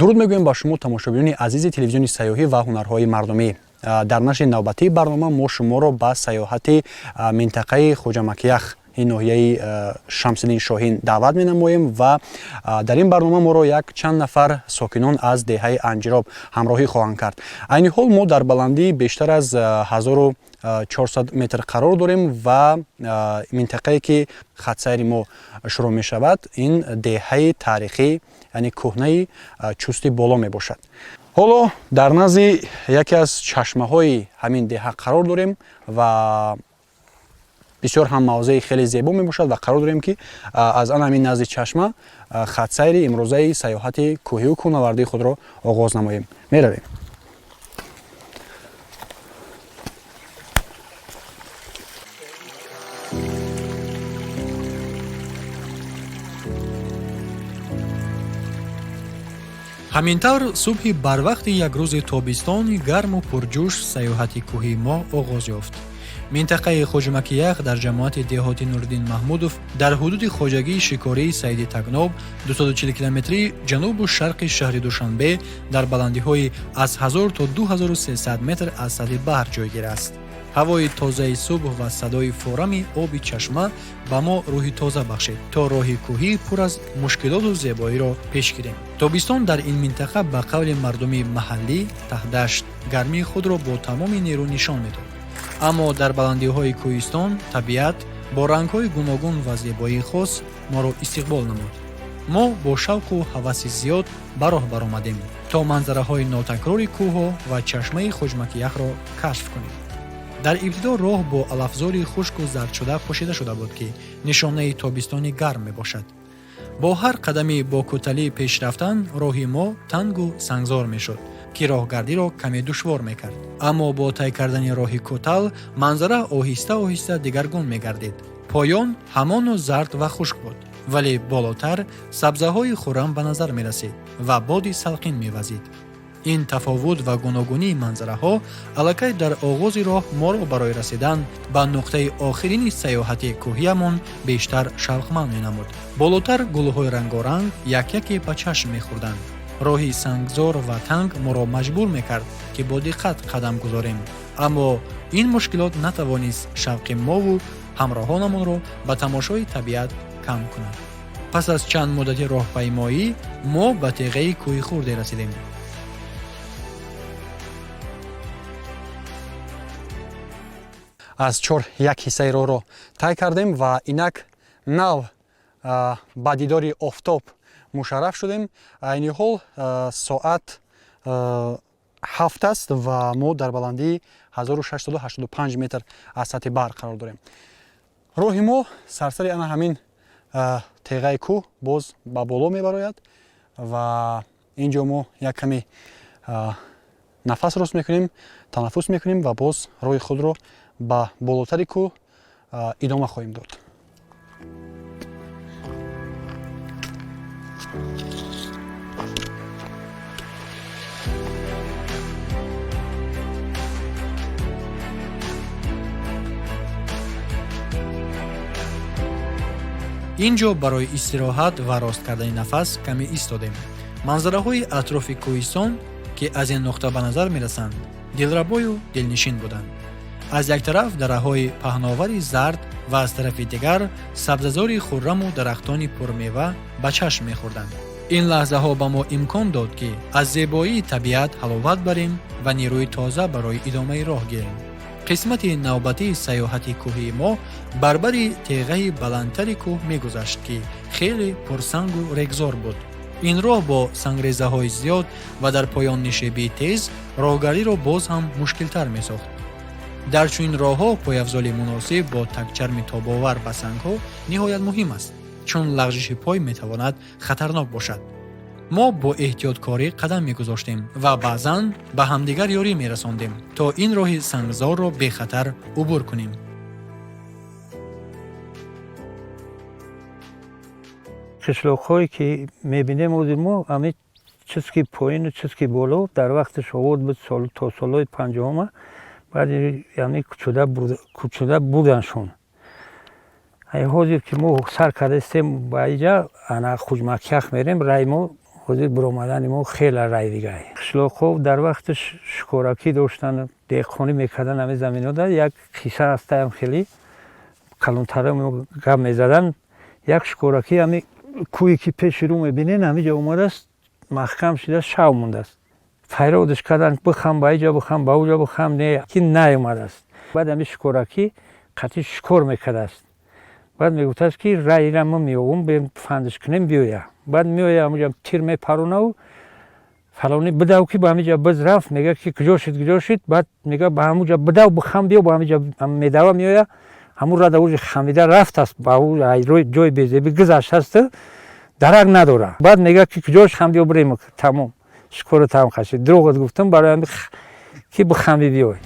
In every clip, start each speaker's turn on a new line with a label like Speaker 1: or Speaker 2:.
Speaker 1: Дуруд мегӯем ба шумо, тамошобинони азизи телевизиони сайёҳӣ ва ҳунарҳои мардумӣ. Дар нашри навбатии барнома мо шуморо ба сайёҳати минтақаи Хоҷамакях, ин ноҳияи Шамсиддин Шоҳин даъват менамоем ва дар ин барнома моро як чанд нафар сокинон аз деҳаи Анҷироб ҳамроҳӣ хоҳанд кард. Айни ҳол мо дар баландии бештар аз 1400 метр қарор дорем ва минтақае, ки хатсайри мо шурӯъ мешавад, ин деҳаи таърихӣ, яъне кӯҳнаи Чусти Боло мебошад. Ҳоло дар назди яке аз чашмаҳои ҳамин деҳа қарор дорем ва бисёр ҳам мавзеи хеле зебо мебошад ва қарор дорем, ки аз ан ҳамин назди чашма хатсайри имрӯзаи сайёҳати кӯҳию кӯҳнавардии худро оғоз намоем. Меравем.
Speaker 2: Ҳамин тавр, субҳи барвақти як рӯзи тобистони гарму пурҷӯш сайёҳати кӯҳии мо оғоз ёфт. Минтақаи Хоҷмакиях дар ҷамоати деҳоти Нуриддин Маҳмудов, дар ҳудуди хоҷагии шикории Саиди Тагноб, 240 километрии ҷанубу шарқи шаҳри Душанбе, дар баландиҳои аз 1000 то 2300 метр аз сатҳи баҳр ҷойгир аст. Ҳавои тозаи субҳ ва садои форами оби чашма ба мо рӯҳи тоза бахшид, то роҳи кӯҳӣ пур аз мушкилоту зебоиро пеш гирем. Тобистон дар ин минтақа, ба қавли мардуми маҳаллӣ, таҳдашт гармии худро бо тамоми нерӯ нишон медод, аммо дар баландиҳои кӯҳистон табиат бо рангҳои гуногун ва зебоии хос моро истиқбол намуд. Мо бо шавқу ҳаваси зиёд ба роҳ баромадем, то манзараҳои нотакрори кӯҳҳо ва чашмаи Хоҷмакияхро кашф кунем. Дар ибтидо роҳ бо алафзори хушку зардшуда пӯшида шуда буд, ки нишонаи тобистони гарм мебошад. Бо ҳар қадами бо кӯталӣ пеш рафтан роҳи мо тангу сангзор мешуд, ки роҳгардиро каме душвор мекард, аммо бо тай кардани роҳи кӯтал манзара оҳиста оҳиста дигаргун мегардид. Поён ҳамоно зард ва хушк буд, вале болотар сабзаҳои хуррам ба назар мерасид ва боди салқин мевазид. Ин тафовут ва гуногунии манзараҳо аллакай дар оғози роҳ моро барои расидан ба нуқтаи охирини сайёҳати кӯҳиямон бештар шавқманд менамуд. Болотар гулҳои рангоранг як-яке ба чашм мехӯрданд. Роҳи сангзор ва танг моро маҷбур мекард, ки бо диққат қадам гузорем, аммо ин мушкилот натавонист шавқи мову ҳамроҳонамонро ба тамошои табиат кам кунад. Пас аз чанд муддати роҳпаймоӣ мо ба теғаи кӯҳи хурде расидем.
Speaker 1: Аз чор як ҳиссаи роҳро тай кардем ва инак нав ба дидори офтоб мушарраф шудем. Айни ҳол соат 7 аст ва мо дар баландии 1685 метр аз сатҳи баҳр қарор дорем. Роҳи мо сарсари ана ҳамин теғаи кӯҳ боз ба боло мебарояд ва ин ҷо мо як каме нафас рост мекунем, танаффус мекунем ва боз роҳи худро ба болотари кӯҳ идома хоҳем дод.
Speaker 2: Ин ҷо барои истироҳат ва рост кардани нафас каме истодем. Манзараҳои атрофи кӯҳистон, ки аз ин нуқта ба назар мерасанд, дилрабою дилнишин буданд. Аз як тараф дараҳои паҳновари зард ва аз тарафи дигар сабзазори хурраму дарахтони пурмева ба чашм мехӯрданд. Ин лаҳзаҳо ба мо имкон дод, ки аз зебоии табиат ҳаловат барем ва нерӯи тоза барои идомаи роҳ гирем. Қисмати навбатии сайёҳати кӯҳии мо бар бари теғаи баландтари кӯҳ мегузашт, ки хеле пурсангу регзор буд. Ин роҳ бо сангрезаҳои зиёд ва дар поён нишебии тез роҳгардиро боз ҳам мушкилтар месохт. Дар чунин роҳҳо пойафзоли муносиб бо тагчарми тобовар ба сангҳо ниҳоят муҳим аст, чун лағжиши пой метавонад хатарнок бошад. Мо бо эҳтиёткорӣ қадам мегузоштем ва баъзан ба ҳамдигар ёрӣ мерасондем, то ин роҳи сангзорро бехатар убур кунем.
Speaker 3: Қишлоқҳое ки мебинем ҳозир мо, ҳамин чиз ки поину чиз ки боло, дар вақти шовод буд, то солҳои 50-ума, баъд яъне кӯчуда бурданшон. Ҳозир ки мо сар кардастем ба иҷа, ана Хуҷмакях мерем, рай мо Ҳозир биромадани мо хеле рай дигай. Қишлоқҳо дар вақташ шикоракӣ доштанд, деҳқонӣ мекарданд ҳамин заминҳода. Як қисса ҳастаям, хеле калонтара гап мезаданд. Як шикоракӣ ҳамин кӯҳе ки пеши рӯ мебинен, ҳаминҷа омадааст, маҳкам шуда шав мондааст. Файродаш карданд, бихам ба иҷа, бихам ба уҷа, бихам, не, ки наомадааст. Баъд ҳамин шикоракӣ қатъи шикор мекардааст. Баъд мегуфтааст, ки райра ма меёвум, фандаш кунем, биёя. Баъд меоя, ҳамуҷа тир мепаронаву фалонӣ бидав, ки ба ҳамиҷа биз рафт. Мега, ки куҷо шуд, куҷо шуд? Баъд мега, ба ҳамуҷа бидав, бихам, биё. Ба ҳамиҷа медава, меоя, ҳамун рада уҷи хамида рафтааст, ба ҷои безебӣ гузаштааст, дарак надора. Баъд мега, ки куҷош, хам, биё, бирем. Тамом, шикорро тамом қашид. Дурӯғат гуфтам барои ҳами ки бихамӣ, биёй.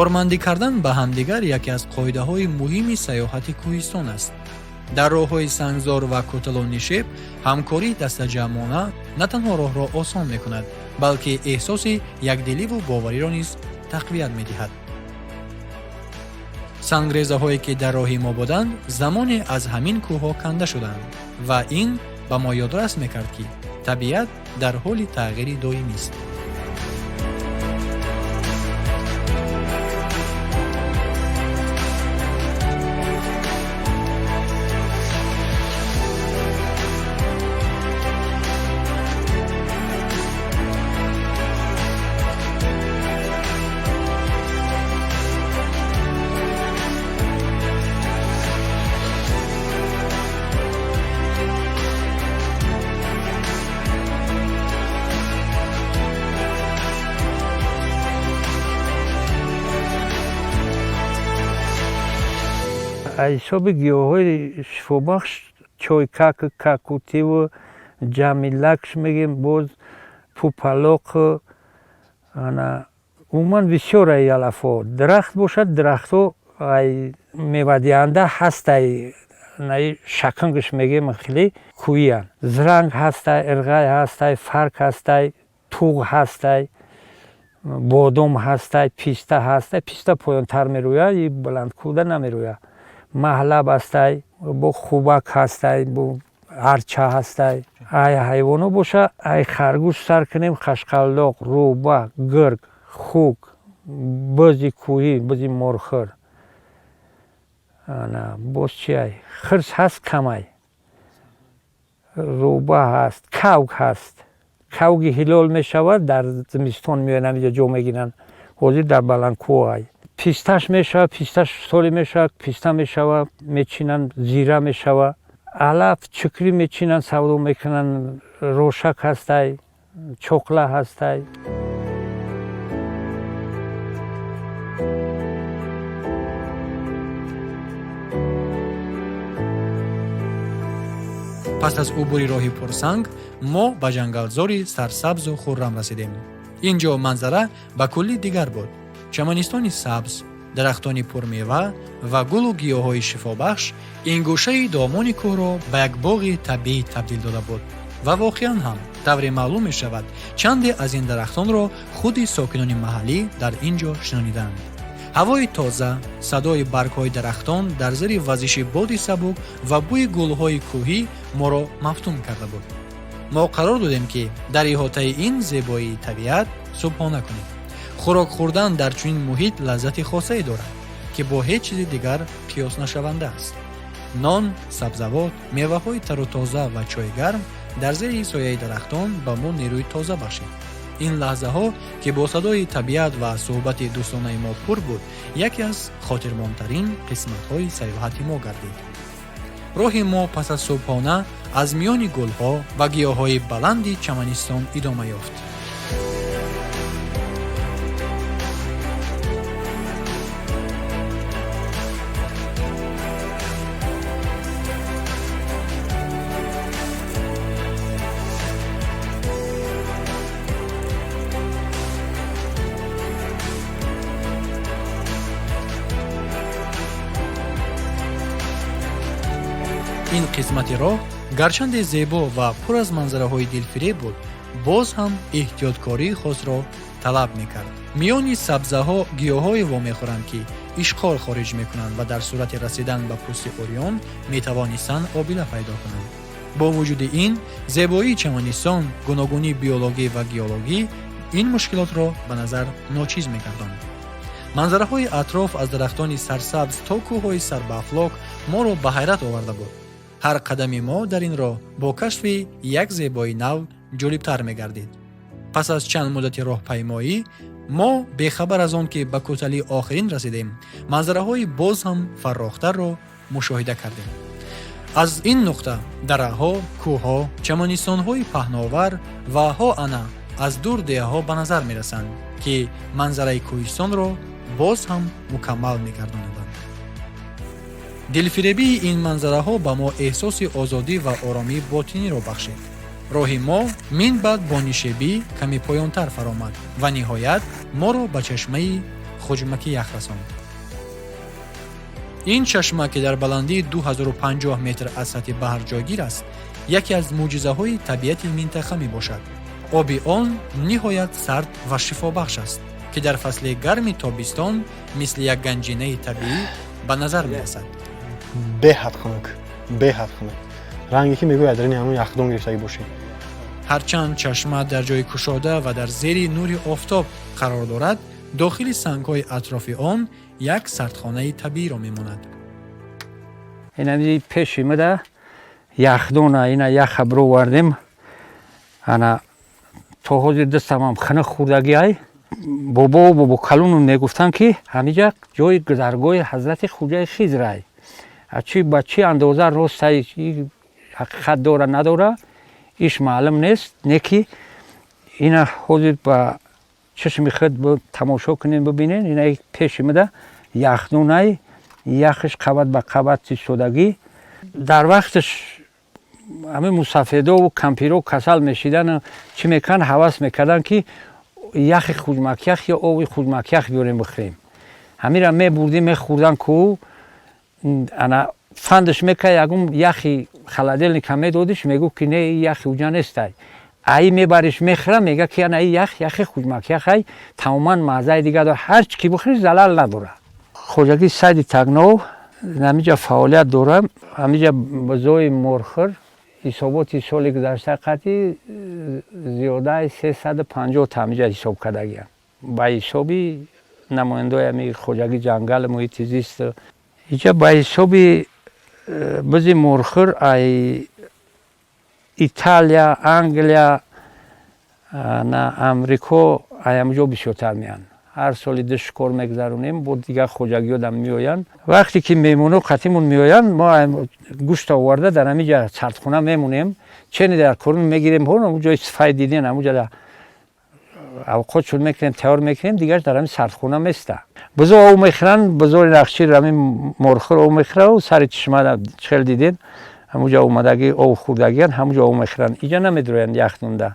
Speaker 2: Ёрмандӣ кардан ба ҳамдигар яке аз қоидаҳои муҳими сайёҳати кӯҳистон аст. Дар роҳҳои сангзор ва кӯталу нишеб ҳамкории дастаҷамъона на танҳо роҳро осон мекунад, балки эҳсоси якдиливу бовариро низ тақвият медиҳад. Сангрезаҳое, ки дар роҳи мо буданд, замоне аз ҳамин кӯҳҳо канда шуданд ва ин ба мо ёдрас мекард, ки табиат дар ҳоли тағйири доимист.
Speaker 3: Аз ҳисоби гиёҳҳои шифобахш чойкак, какутиву ҷамилакш мегем, боз пупалоқ, ана умуман бисёр ай алафҳо. Дарахт бошад, дарахтҳо ай мевадиҳанда ҳастай, наи шакангш мегем, хеле кӯҳиянд. Зиранг ҳастай, ирғай ҳастай, фарк ҳастай, туғ ҳастай, бодом ҳастай, писта ҳастай. Писта поёнтар мерӯяд, и баландкӯҳда намерӯяд. Маҳлаб ҳастай, бо хубак ҳастай, бо арча ҳастай. Ай ҳайвоно боша, ай харгӯш сар кунем, қашқалдоқ, рӯба, гирг, хук, бузи кӯҳӣ, бузи морхӯр, ана боз чи ай, хирс ҳаст, камай, рӯба ҳаст, кавк ҳаст. Кавги ҳилол мешавад, дар зимистон меоянд, ҳамиҷа ҷо мегиранд. Ҳозир дар баландкӯҳ ай писташ мешавад, писташ соли мешавад, писта мешавад, мечинанд, зира мешавад. Алаф чукрӣ мечинанд, савдо мекунанд. Рошак ҳастай, чоқла ҳастай.
Speaker 2: Пас аз убури роҳи пурсанг мо ба ҷангалзори сарсабзу хуррам расидем. Ин ҷо манзара ба куллӣ дигар буд. Чаманистони сабз, дарахтони пурмева ва гулу гиёҳҳои шифобахш ин гӯшаи домони кӯҳро ба як боғи табиӣ табдил дода буд. Ва воқеан ҳам тавре маълум мешавад, чанде аз ин дарахтонро худи сокинони маҳаллӣ дар ин ҷо шинонидаанд. Ҳавои тоза, садои баргҳои дарахтон дар зери вазиши боди сабук ва бӯи гулҳои кӯҳӣ моро мафтун карда буд. Мо қарор додем, ки дар иҳотаи ин зебоии табиат субҳона кунем. Хӯрок хӯрдан дар чунин муҳит лаззати хосае дорад, ки бо ҳеҷ чизи дигар қиёснашаванда аст. Нон, сабзавот, меваҳои тару тоза ва чойи гарм дар зери сояи дарахтон ба мо нерӯи тоза бахшид. Ин лаҳзаҳо, ки бо садои табиат ва суҳбати дӯстонаи мо пур буд, яке аз хотирмонтарин қисматҳои сайёҳати мо гардид. Роҳи мо пас аз субҳона аз миёни гулҳо ва гиёҳҳои баланди чаманистон идома ёфт. Ин қисмати роҳ гарчанде зебо ва пур аз манзараҳои дилфиреб буд, Боз ҳам эҳтиёткории хосро талаб мекард. Миёни сабзаҳо гиёҳҳое вомехӯранд, ки ишқор хориҷ мекунанд ва дар сурати расидан ба пӯсти урён метавонистанд обила пайдо кунанд. Бо вуҷуди ин, зебоии чаманистон, гуногунии биологӣ ва геологӣ ин мушкилотро ба назар ночиз мегардонд. Манзараҳои атроф аз дарахтони сарсабз то кӯҳҳои сарбаафлок моро ба ҳайрат оварда буд. Ҳар қадами мо дар ин роҳ бо кашфи як зебои нав ҷолибтар мегардид. Пас аз чанд муддати роҳпаймоӣ мо бехабар аз он ки ба кӯталии охирин расидем, манзараҳои боз ҳам фаррохтарро мушоҳида кардем. Аз ин нуқта дараҳо, кӯҳҳо, чамонистонҳои паҳновар ва ҳо ана аз дур деҳаҳо ба назар мерасанд, ки манзараи кӯҳистонро боз ҳам мукаммал мегардониданд. Дилфиребии ин манзараҳо ба мо эҳсоси озодӣ ва оромии ботиниро бахшид. Роҳи мо мин баъд бо нишебӣ каме поёнтар фаромад ва ниҳоят моро ба чашмаи Хуҷмаки ях расонд. Ин чашма, ки дар баландии 2050 метр аз сатҳи баҳр ҷойгир аст, яке аз мӯъҷизаҳои табиати минтақа мебошад. Оби он ниҳоят сард ва шифобахш аст, ки дар фасли гарми тобистон мисли як ганҷинаи табиӣ ба назар мерасад.
Speaker 1: Беҳад хунук, беҳад хунук, ранге ки мегӯяд дарини ҳамон яхдон гирифтагӣ бошӣ.
Speaker 2: Ҳарчанд чашма дар ҷои кушода ва дар зери нури офтоб қарор дорад, дохили сангҳои атрофи он як сардхонаи табииро мемонад.
Speaker 3: Инами пеши мада яхдона, ина яха бировардем. Ана то ҳозир дастамам хунук хӯрдагӣ. Ай бобову бобокалонум мегуфтанд, ки ҳамиҷа ҷои гузаргоҳи ҳазрати Хуҷаи Хизрай. Чи ба чӣ андоза ростай, ҳақиқат дора надора, иш маълум нест. Не ки ина ҳозир ба чашми худ тамошо кунем, бибинен. Ина пеши мада яхдонай, яхш қабат ба қабат истодагӣ. Дар вақташ ҳамин мусафедову кампиро касал мешидану чӣ мекарданд, ҳавас мекарданд, ки яхи Хуҷмакях ё оби Хуҷмакях биёрем, бихӯрем. Ҳамира мебурдем, мехӯрдан ку ана фандаш мекард, ягон яхи холодильника медодиш, мегуфт, ки не, яхи уҷа нестай. Ай мебариш, мехӯра, мега, ки ана ях яхи Хуҷмакяхай, тамоман маззаи дига дора, ҳарчи ки бихӯри, залал надора. Хоҷагии Сайди Тагнов ҳамиҷа фаъолият дорам. Ҳамиҷа бузои морхӯр ҳисоботи соли гузашта қатъи зиёдаи 350 та ҳамиҷа ҳисоб кардагиям, ба ҳисоби намояндаои ҳами хоҷагии ҷангал, муҳити зист. Иҷа ба ҳисоби бузи морхӯр ай Италия, Англия, на Амрико, ай ҳамҷо бисёртар меянд. Ҳар соли ду шикор мегузаронем, бо дигар хоҷагиёдам меоянд. Вақте ки меҳмоно қатимон меоянд, мо гӯшта оварда дар ҳамиҷа сардхона мемонем. Чени дар корун мегирем, ҷои сифай диден, ҳамуҷа авқот шуд мекунем, тайёр мекунем, дигарш дар ҳамин сардхона места. Бузо ов мехӯранд, бузори нақшир, ҳамин морхӯр ов мехӯра. Сари чишма хел диден, ҳамуҷа омадагӣ ов хӯрдагиянд, ҳамуҷа ов мехӯранд, иҷа намедроянд яхдонда.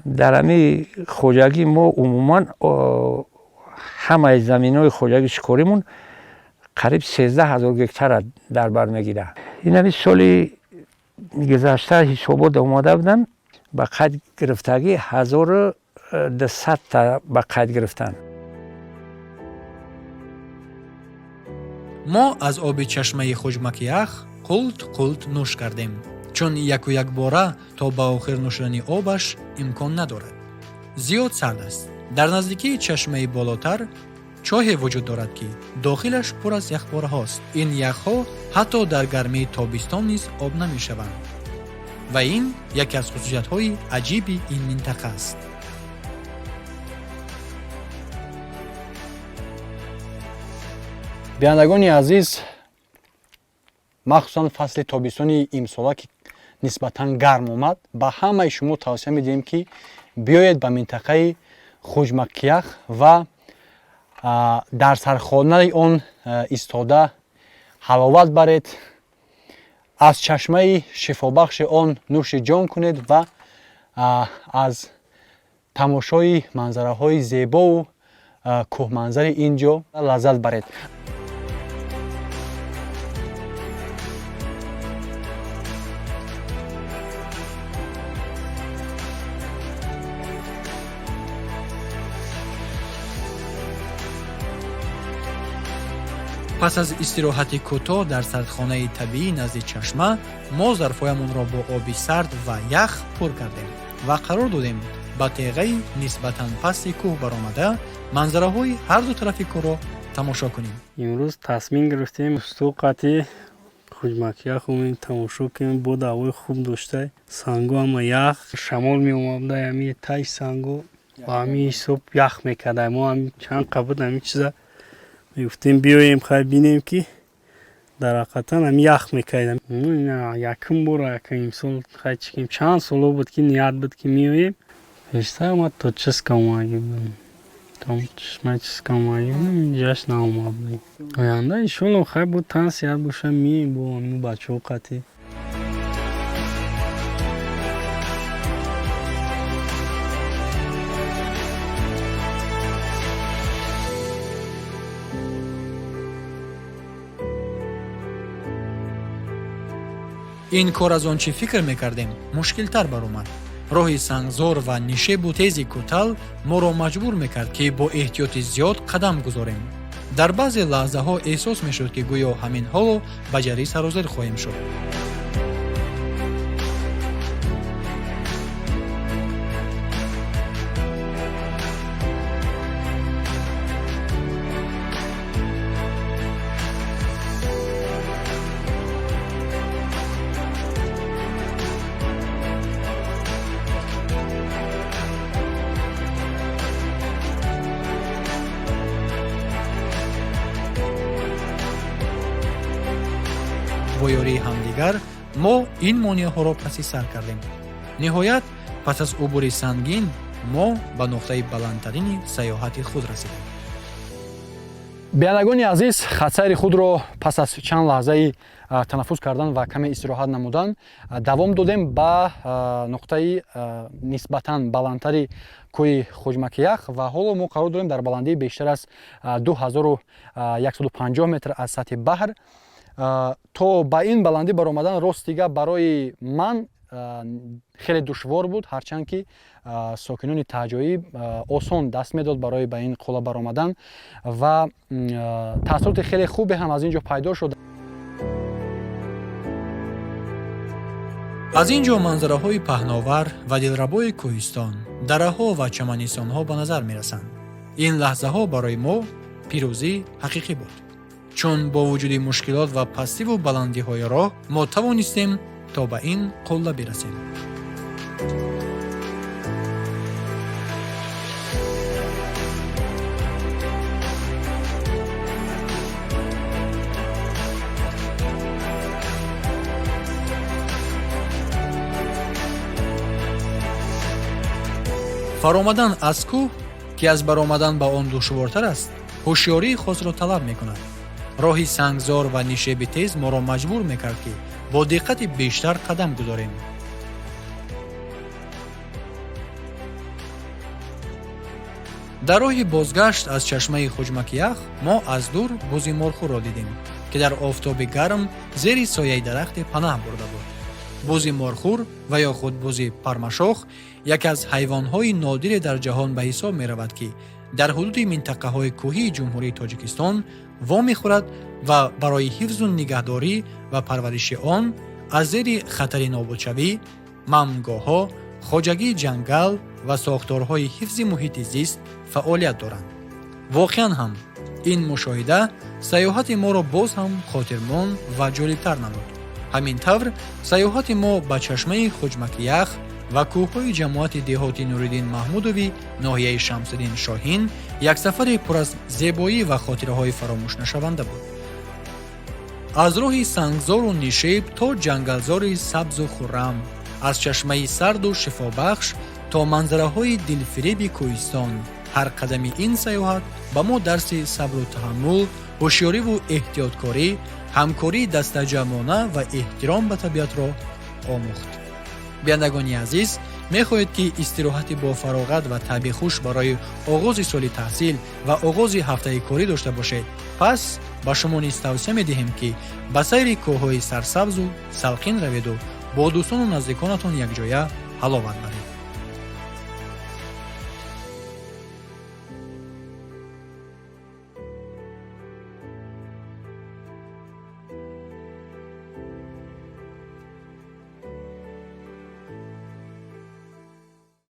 Speaker 3: Дар ҳамин хоҷагӣ мо умуман ҳамаи заминҳои хоҷагии шикоримон қариб 13 000 гектара дар бар мегирад. Ин ҳамин соли гузашта ҳисобот омода буданд, ба қайд гирифтагӣ 1200 та ба қайд гирифтанд.
Speaker 2: Мо аз оби чашмаи Хуҷмакиях қулт қулт нӯш кардем, чун яку якбора то ба охир нӯшидани обаш имкон надорад, зиёд сард аст. Дар наздикии чашмаи болотар чоҳе вуҷуд дорад, ки дохилаш пур аз яхпораҳост. Ин яхҳо ҳатто дар гармии тобистон низ об намешаванд ва ин яке аз хусусиятҳои аҷиби ин минтақа аст.
Speaker 1: Бинандагони азиз, махсусан фасли тобистони имсола, ки нисбатан гарм омад, ба ҳамаи шумо тавсия медиҳем, ки биёед ба минтақаи Хуҷмакиях ва дар сархонаи он истода ҳаловат баред, аз чашмаи шифобахши он нӯши ҷон кунед ва аз тамошои манзараҳои зебову кӯҳманзари ин ҷо лаззат баред.
Speaker 2: Пас аз истироҳати кӯтоҳ дар сардхонаи табиӣ назди чашма, мо зарфҳоямонро бо оби сард ва ях пур кардем ва қарор додем ба теғаи нисбатан пасти кӯҳ баромада манзараҳои ҳарду тарафи кӯҳро тамошо кунем.
Speaker 4: Имрӯз тасмим гирифтем устуқати Хуҷмакиях омем, тамошо кунем. Бод ҳавои хуб дошта, санго ҳама ях, шамол меомада, ами таи санго ба ҳамин ҳисоб ях мекарда. Мо ҳами чанд қа буд, ҳамин чиза мегуфтем, биёем, хай бинем, ки дар ҳақиқатан ҳами ях мекардам. Якум бора, якум имсол, хай чӣ кунем, чанд соло буд, ки ният буд, ки меоем. Пештар ма то Чиска омадӣ будем, то чишмаи Чиска омадӣ будем, инҷаш наомад будем. Оянда иншолло, хай, бо тан сиҳат боша, меоем бо ҳамин бачаҳо қатъӣ.
Speaker 2: Ин кор аз он чӣ фикр мекардем, мушкилтар баромад. Роҳи сангзор ва нишебу тези кӯтал моро маҷбур мекард, ки бо эҳтиёти зиёд қадам гузорем. Дар баъзе лаҳзаҳо эҳсос мешуд, ки гӯё ҳамин ҳоло ба ҷарӣ сарозер хоҳем шуд. Бо ёрии ҳамдигар мо ин монеаҳоро паси сар кардем. Ниҳоят, пас аз убури сангин, мо ба нуқтаи баландтарини сайёҳати худ расидем.
Speaker 1: Бинандагони азиз, хатсайри худро пас аз чанд лаҳзаи танаффус кардан ва каме истироҳат намудан давом додем ба нуқтаи нисбатан баландтари кӯҳи Хуҷмакиях ва ҳоло мо қарор дорем дар баландии бештар аз 2150 метр аз сатҳи баҳр. То ба ин баландӣ баромадан, ростига, барои ман хеле душвор буд, ҳарчанд ки сокинони таҳҷоӣ осон даст медод барои ба ин қулла баромадан ва таассуроти хеле хубе ҳам аз ин ҷо пайдо шуд.
Speaker 2: Аз ин ҷо манзараҳои паҳновар ва дилрабои кӯҳистон, дараҳо ва чаманистонҳо ба назар мерасанд. Ин лаҳзаҳо барои мо пирӯзии ҳақиқӣ буд, чун бо вуҷуди мушкилот ва пастиву баландиҳои роҳ мо тавонистем то ба ин қулла бирасем. Фаромадан аз кӯҳ, ки аз баромадан ба он душвортар аст, ҳушёрии хосро талаб мекунад. Роҳи сангзор ва нишеби тез моро маҷбур мекард, ки бо диққати бештар қадам гузорем. Дар роҳи бозгашт аз чашмаи Хуҷмакиях мо аз дур бузи морхӯрро дидем, ки дар офтоби гарм зери сояи дарахте панаҳ бурда буд. Бузи морхӯр ва ё худ бузи пармашох яке аз ҳайвонҳои нодире дар ҷаҳон ба ҳисоб меравад, ки дар ҳудуди минтақаҳои кӯҳии Ҷумҳурии Тоҷикистон вомехӯрад ва барои ҳифзу нигаҳдорӣ ва парвариши он аз зери хатари нобудшавӣ мамнӯъгоҳҳо, хоҷагии ҷангал ва сохторҳои ҳифзи муҳити зист фаъолият доранд. Воқеан ҳам, ин мушоҳида сайёҳати моро боз ҳам хотирмон ва ҷолибтар намуд. Ҳамин тавр, сайёҳати мо ба чашмаи Хуҷмакиях ва кӯҳҳои ҷамоати деҳоти Нуриддин Маҳмудови ноҳияи Шамсиддин Шоҳин як сафари пур аз зебоӣ ва хотираҳои фаромӯшнашаванда буд. Аз роҳи сангзору нишеб то ҷангалзори сабзу хуррам, аз чашмаи сарду шифобахш то манзараҳои дилфиреби кӯҳистон, ҳар қадами ин сайёҳат ба мо дарси сабру таҳаммул, ҳушёриву эҳтиёткорӣ, ҳамкории дастаҷамъона ва эҳтиром ба табиатро омӯхт. Бинандагони азиз, мехоҳед, ки истироҳати бофароғат ва табъи хуш барои оғози соли таҳсил ва оғози ҳафтаи корӣ дошта бошед, пас ба шумо низ тавсия медиҳем, ки ба сайри кӯҳҳои сарсабзу салқин раведу бо дӯстону наздиконатон якҷоя ҳаловат баред.